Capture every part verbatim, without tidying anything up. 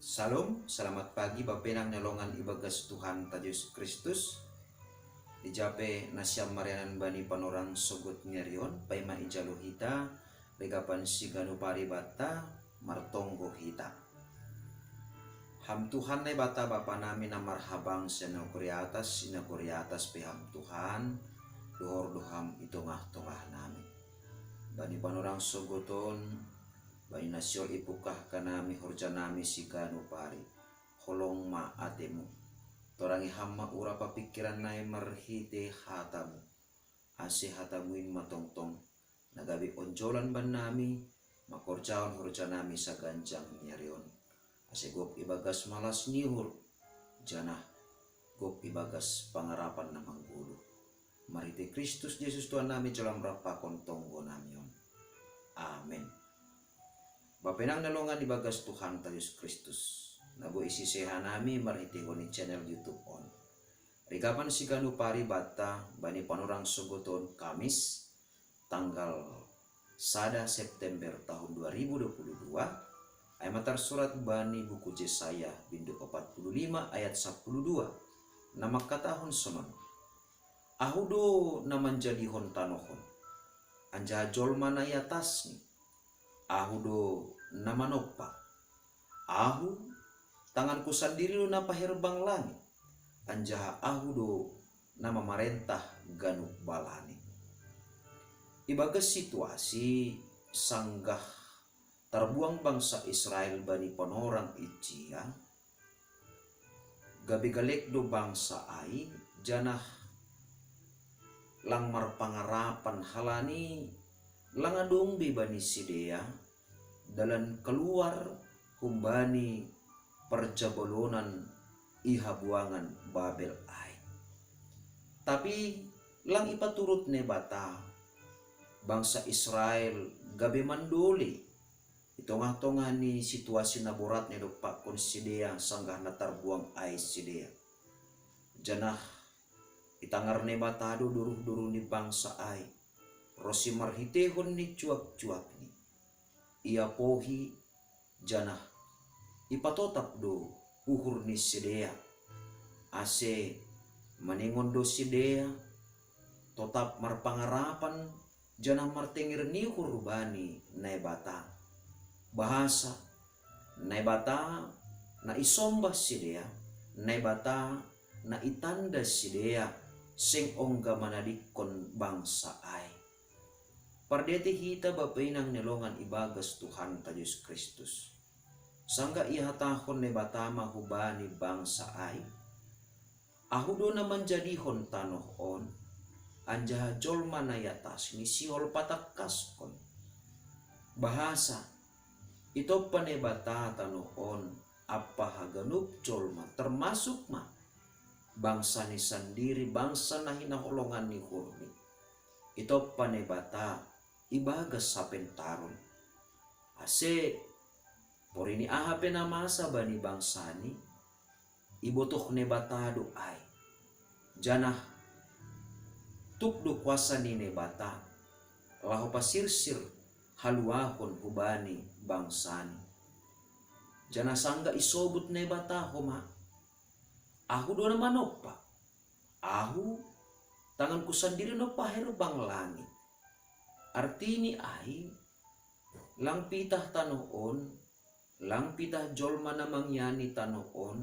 Shalom, selamat pagi bapenang nelongan ibagas Tuhan ta Yesus Kristus. Ijape nasiam marianan bani panorang sogot ngerion, paima ijalo hita, legapan siganu paribatta, martonggo hita. Ham Tuhan Naibata Bapa nami na marhabang sinagori atas, sinagori atas pe ham Tuhan, dohor do ham i tongah-tongah nami. Bani panorang sogoton, bani nasiol ipukah kanami horja nami siganu pari, holong ma atemu. Torangi ham ma ura papingkiran nai marhite hatamu. Ase hatamu in ma tongtong, na gabe onjolan bannami, mangkorjahon horja nami saganjang ni ari on. Ase gok ibagas malas ni uhur, janah gok ibagas pangarapan na manggoluh. Marhite Kristus Jesus Tuhan nami jalo rap pakon tonggo nami on. Amen. Bapenang nelongan ibagas Tuhan ta Yesus Kristus. Na boi siseha nami marhitehon ni channel YouTube on. Rigapan siganu paribatta bani panorang sogoton Kamis, tanggal sada September tahun dua ribu dua puluh dua, ai ma tarsurat bani buku Jesaya bindu opat puluh lima ayat sapuluh dua, na mangkatahon sonon: Ahu do na manjadihon tanoh on, anjaha jolma na i atasni. Ahu do na manompa. Ahu, tanganku sandiri do na paherbang langit, anjaha Ahu do na mamarentah ganup balani. Ibagas situasi sanggah tarbuang bangsa Israel bani panorang ijia, gabe galek do bangsa ai, janah lang marpangarapan halani lang adong be bani sidea dalan kaluar humbani parjabolonan i habuangan Babel ai. Tapi lang ipaturut Naibata bangsa Israel gabe mandole i tongah-tongah ni situasi na borat na idompakkon sidea sanggah na tarbuang ai sidea. Janah itangar Naibata do doruh-doruh ni bangsa ai, ronsi marhitehon ni juak-juakni. Iapohi, janah ipatotap do uhur ni sidea. Ase maningon do sidea totap marpangarapan janah martenger ni uhur bani Naibata. Bahasa Naibata na isombah sidea, Naibata na itanda sidea, seng ongga manadingkon bangsa ai. Pardeti hita bapenang nelongan ibagas Tuhan ta Yesus Kristus. Sanggah ihatahon Naibata ma hubani bangsa ai: Ahu do na manjadihon tanoh on, anjaha jolma na i atasni sihol patangkaskon. Bahasa itompa Naibata tanoh on ampa haganup jolma, termasuk ma bangsani sandiri, bangsa na hinaholongan ni uhurni. Itompa Naibata ibagas hapentaron. Ase porini aha pe na masa bani bangsani, ibotoh Naibata do ai. Janah tuk do kuasa ni Naibata laho pasirsir haluahon hubani bangsani. Janah sanggah isobut Naibata homa: Ahu do na manompa. Ahu, tanganku sandiri do na paherbang langit. Artini ai, lang pitah tanoh on, lang pitah jolma na mangiani tanoh on,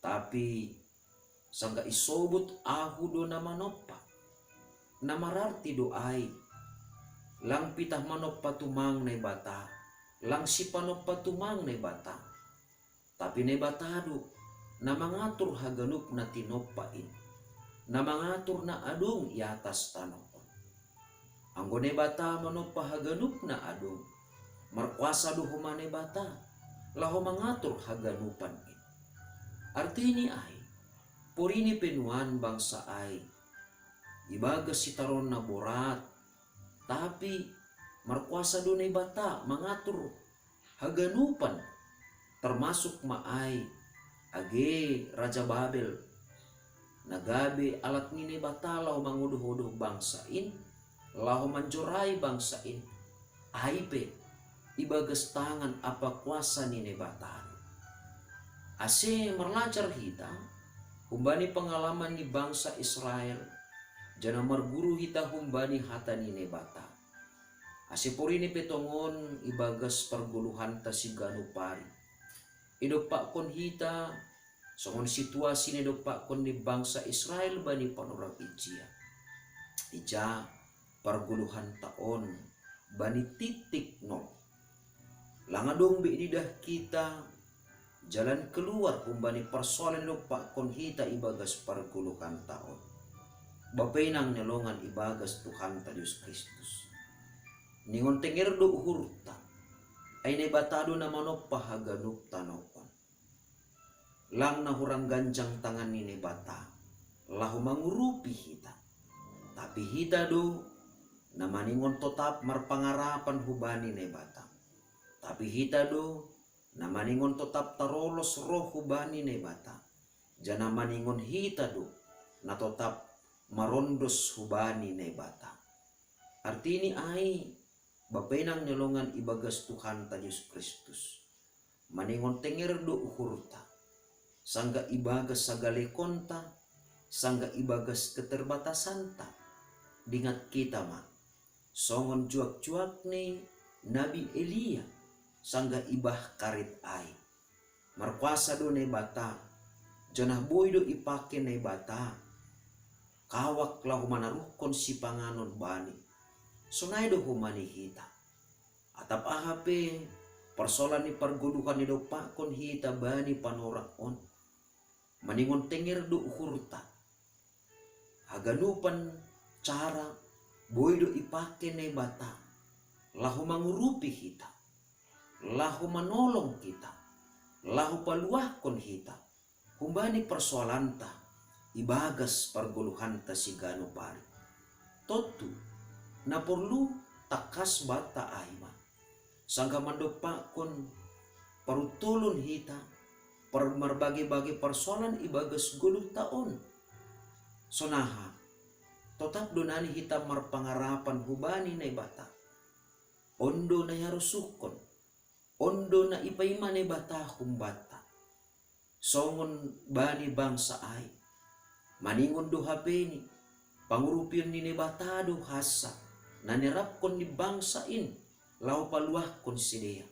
tapi sanggah isobut Ahu do na manompa, na mararti do ai, lang pitah manompa tumang Naibata, lang sipanompa tumang Naibata. Tapi Naibata do na mangatur haganup na tinompa in, na mangatur na adong i atas tanoh on. Anggo Naibata manompa haganup na adong, markuasa do homa Naibata laho mangatur haganupan in. Artini ai, porini pe nuan bangsa ai ibagas sitaronon na borat, tapi markuasa do Naibata mangatur haganupan, termasuk ma ai age raja Babel, na gabe alat ni Naibata laho mangodoh-odoh bangsa in, laho manjorai bangsa in, ai pe ibagas tangan ampa kuasa ni Naibata do. Ase marlajar hita humbani pangalaman ni bangsa Israel, janah marguru hita humbani hata ni Naibata. Ase porini pe tongon ibagas pargoluhanta siganup ari, idompakkon hita songon situasi na idompakkon ni bangsa Israel bani panorang ijia. Ija pargoluhanta on bani titik nol. Lang adong be ididah hita jalan keluar humbani parsoalan na idompakkon hita ibagas pargoluhanta on. Bapa inang ni longan ibagas Tuhanta Jesus Kristus, maningon tenger do uhurta, ai Naibata do na manompa haganup tanoh on. Lang na hurang ganjang tangan ni Naibata laho mangurupi hita. Tapi hita do na maningon totap marpangarapan hubani Naibata. Tapi hita do na maningon totap tarolos roh hubani Naibata, janah maningon hita do na totap marondos hubani Naibata. Artini ai, bapa inang ni longan ibagas Tuhanta Jesus Kristus, maningon tenger do uhurta, sanggah ibagas sagalekonta, sanggah ibagas keterbatasanta. Dingat hita ma, songon juak-juak ni Nabi Elia, sanggah ibah karit ai. Markuasa do Naibata, janah boi do ipake Naibata kawak laho manaruhkon sipanganon bani. Sonai do homa ni hita. Atap aha pe parsoalan ni pargoluhan na idompakkon hita bani panorang on, maningon tenger do uhurta. Haganupan cara boi do ipake Naibata laho mangurupi hita, laho manolong hita, laho paluahkon hita humbani parsoalanta ibagas pargoluhanta siganup ari. Tontu, na porlu tangkas banta ai ma, sanggah mandompakkon paruntolon hita par marbage-bage parsoalan ibagas goluhta on. Sonaha, totap do nani hita marpangarapan hubani Naibata. On do na iharosuhkon, on do na ipaima Naibata humbanta. Songon bani bangsa ai, maningon do hapeni, pangurupion ni Naibata do hansa na nirapkon ni bangsa in laho paluahkon sidea.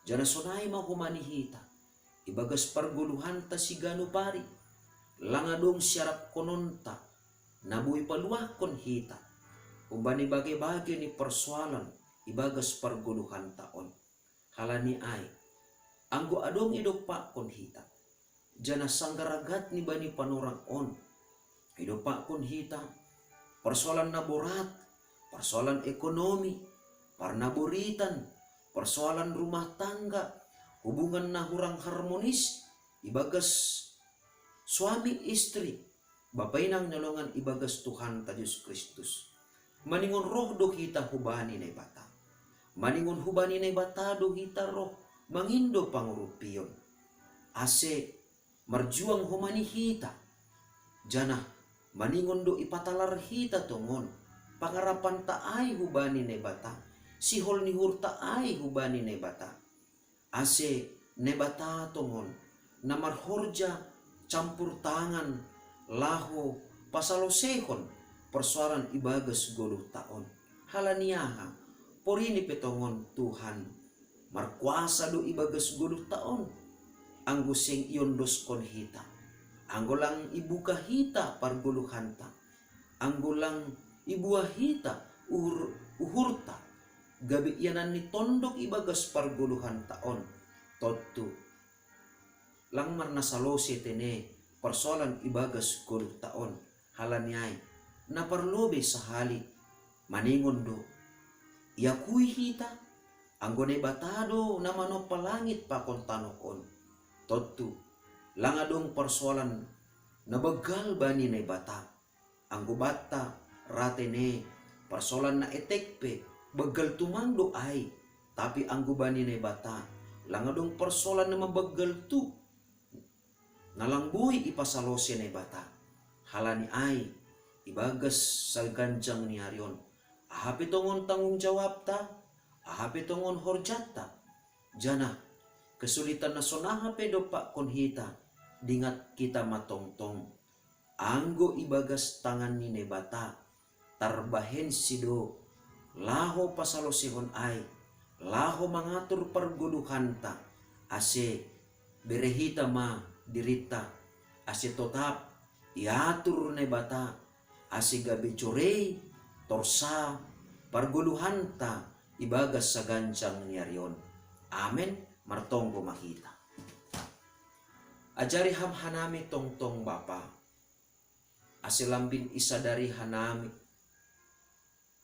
Janah sonai ma homa ni hita ibagas pargoluhanta siganup ari, lang adong siarapkononta na boi paluahkon hita humbani bage-bage ni parsoalan ibagas pargoluhanta on. Halani ai, anggo adong idompakkon hita, janah sanggah ragatni bani panorang on, idompakkon hita parsoalan na borat, parsoalan ekonomi, parnaboritan, parsoalan rumah tangga, hubungan na hurang harmonis ibagas suami istri, bapa inang ni longan ibagas Tuhanta Jesus Kristus. Maningon roh do hita hubani Naibata. Maningon hubani Naibata do hita roh mangindo pangurupion, ase marjuang homa ni hita. Janah maningon do ipatalar hita tongon pangarapanta ai hubani Naibata, sihol ni uhurta ai hubani Naibata. Ase Naibata tongon na marhorja campur tangan laho pasaloseihon parsoalan ibagas goluhta on. Halani aha? Porini pe tongon Tuhan markuasa do ibagas goluhta on. Anggo seng iondoskon hita, anggo lang ibuka hita pargoluhanta, anggo lang ibuah hita uhur, uhurta, gabe ianan ni tondok ibagas pargoluhanta on, tontu lang marnasalose tene parsoalan ibagas goluhta on. Halani ai, na parlobei sahali maningon do, iakui hita, anggo Naibata do na manompa langit pakon tanoh on, tontu lang adong parsoalan na banggal bani Naibata. Anggo banta ra tene parsoalan na etek pe banggal tumang do ai, tapi anggo bani Naibata lang adong parsoalan na mambanggal tu, na lang boi ipasalose Naibata. Halani ai, ibagas saganjang ni ari on, aha pe tongon tanggung jawabta, aha pe tongon horjanta, janah Kesulitan na sonaha pe dompakkon hita, dingat kita matongtong. Anggo ibagas tangan ni Naibata, tarbahen sido, laho pasalosihon ai, laho mangatur pargoluhanta, ase bere hita ma dirinta, ase totap iatur Naibata, ase gabe jorei torsa pargoluhanta ibagas saganjang ni ari on. Amen. Martonggo ma hita. Ajari Ham hanami tongtong Bapa, ase lambin isadari hanami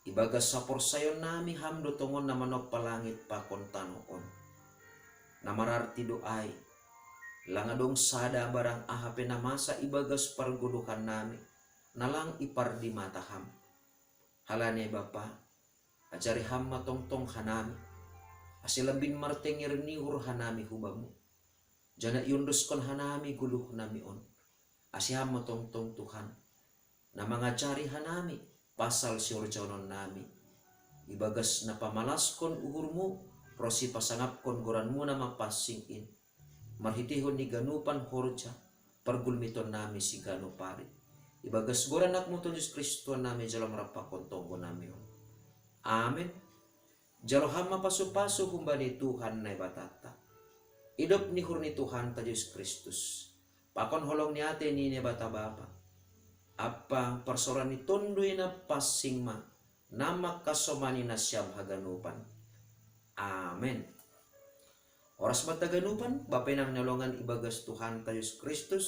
ibagas saporsayaonnami Ham do tongon na manompa langit pakon tano on. Na mararti do ai, lang adong sada barang aha pe na masa ibagas pargoluhannami, na lang ipardimata Ham. Halani ai Bapa, ajari Ham ma tongtong hanami, ase lambin martenger ni uhur hanami hu Bamu, janah iondoskon hanami goluhnami on. Ase Ham ma tongtong Tuhan, na mangajari hanami pasal sihorjahononnami, ibagas na pamalaskon uhurMu, ronsi pasangapkon goranMu na mapansing in, marhiteihon ni ganupan horja pargulmitonnami siganup ari. Ibagas goran AnakMu Tuhan Jesus Kristus Tuhannami jalo marampakon tonggonami on. Amen. Jalo Ham ma pasupasu humbani Tuhan Naibatanta, idop ni uhur ni Tuhanta Jesus Kristus, pakon holong ni atei ni Naibata Bapa, ampa parsaoran ni Tonduy Napansing ma, na mangkasomani nasiam haganupan. Amen. Horas banta haganupan, Bapa inang na hinaholongan ibagas Tuhanta Jesus Kristus,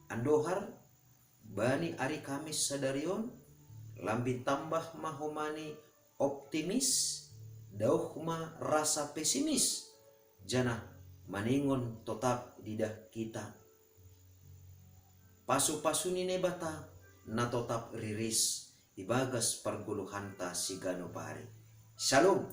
andohar, bani ari Kamis sadari on, lambin tambah ma homa ni optimis, dauh ma rasa pesimis, janah maningon totap didah hita pasupasu ni Naibata na totap riris ibagas pargoluhanta siganup ari. Shalom.